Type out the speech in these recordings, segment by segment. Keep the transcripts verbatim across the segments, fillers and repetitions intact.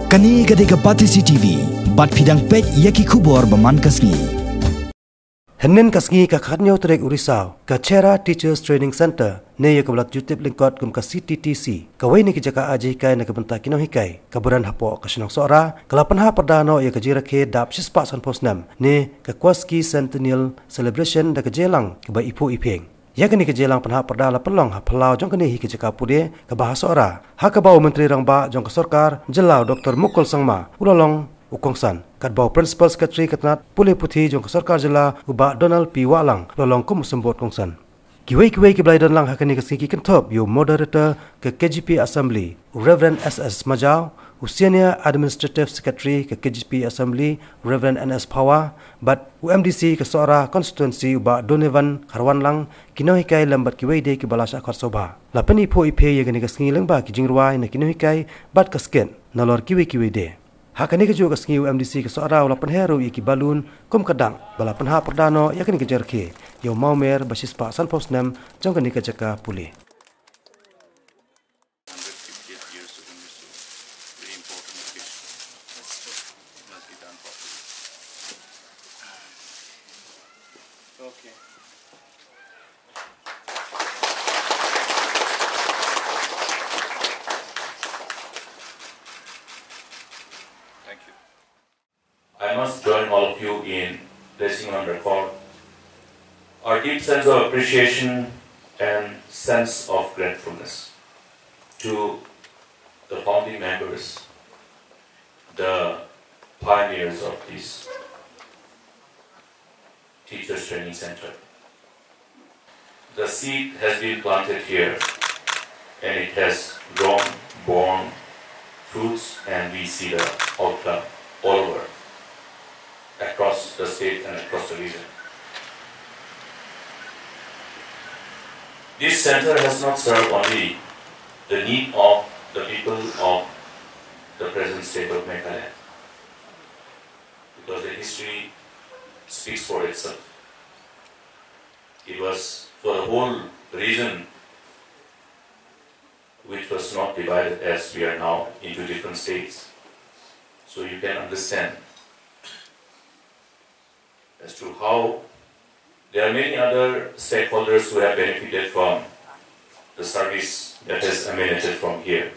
Kane ka dei ka Batesi T V, bad phi dang peit ïa ki khubor ba man ka sngi. Hynnin ka sngi ka khatñiew tarik u Risaw, ka Chhera Teachers Training Centre, ne ïa kaba la ju tip lyngkot kum ka C T T C, kawei na ki jaka ai jinghikai na ka bynta ki nonghikai, kaba don hapoh ka shnong Sohra, ka la pynhap pyrda noh ïa ka jingrakhe dap shispah sanphew snem, ne ka Quasquicentennial Celebration da ka jingïalang kaba iphuh iphieng. Ïa kane ka jingïalang pynhap pyrda la pynlong ha phyllaw jong kane hi ka jaka pule kaba ha Sohra, ha kaba u Myntri Rangbah jong ka Sorkar Jylla u Doktor Mukul Sangma u la long u kongsan, katba u Principal Secretary ka tnat pule puthi jong ka Sorkar Jylla u Bah Donald P Wahlang u la long kum u symbud kongsan. Kiwei kiwei kiba la ïadon lang ha kane ka sngi ki kynthup ïa u Moderator ka K J P Assembly, u Reverend S S Majaw, u Senior Administrative Secretary ka K J P Assembly, u Reverend N S Phawa, bad u M D C ka Sohra Constituency u Bah Donovan Kharwanlang, ki nonghikai lem bad kiwei de kiba la shah khot sngewbha. La pyniphuh iphieng ïa kane ka sngi lyngba ki jingrwai na ki nonghikai bad ka skit, nalor kiwei kiwei de. Ha kane kajuh ka sngi u M D C ka Sohra u la pynher ruh ïa ki balloon kum ka dak ba la pynhap pyrda noh ïa kane ka jingrakhe ïa u mawmer ba shispah sanphew snem jong kane ka jaka pule. Hundred fiftieth years of anniversary. Very important occasion. Must be done properly. Okay. Thank you. I must join all of you in placing on record our deep sense of appreciation and sense of gratefulness to the founding members, the pioneers of this Teachers Training Center. The seed has been planted here and it has grown, borne fruits, and we see the outcome all over, across the state and across the region. This center has not served only the need of the people of the present state of Meghalaya, because the history speaks for itself. It was for the whole region, which was not divided as we are now into different states. So you can understand as to how there are many other stakeholders who have benefited from the service that has emanated from here.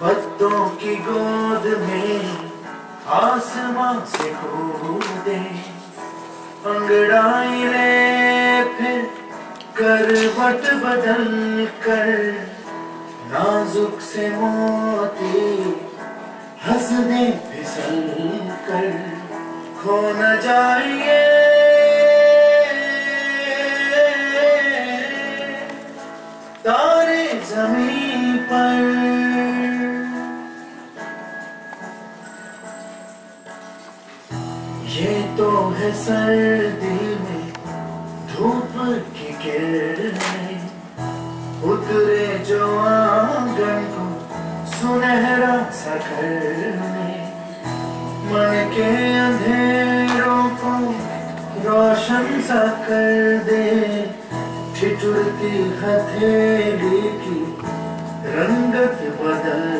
पत्तों की गोद में आसमां से कूदे, अंगड़ाई ले फिर करवट बदल कर, नाजुक से मोती हंस दे फिसल कर, खो न जाएंगे तारे जमीन पर। ये तो है सर्दी में धूप की किरणें, उतरे जो आंगन को सुनहरा सा करने, मन के अंधेरों को रोशन सा कर दे। ठिठुरती हथेली की रंगत बदल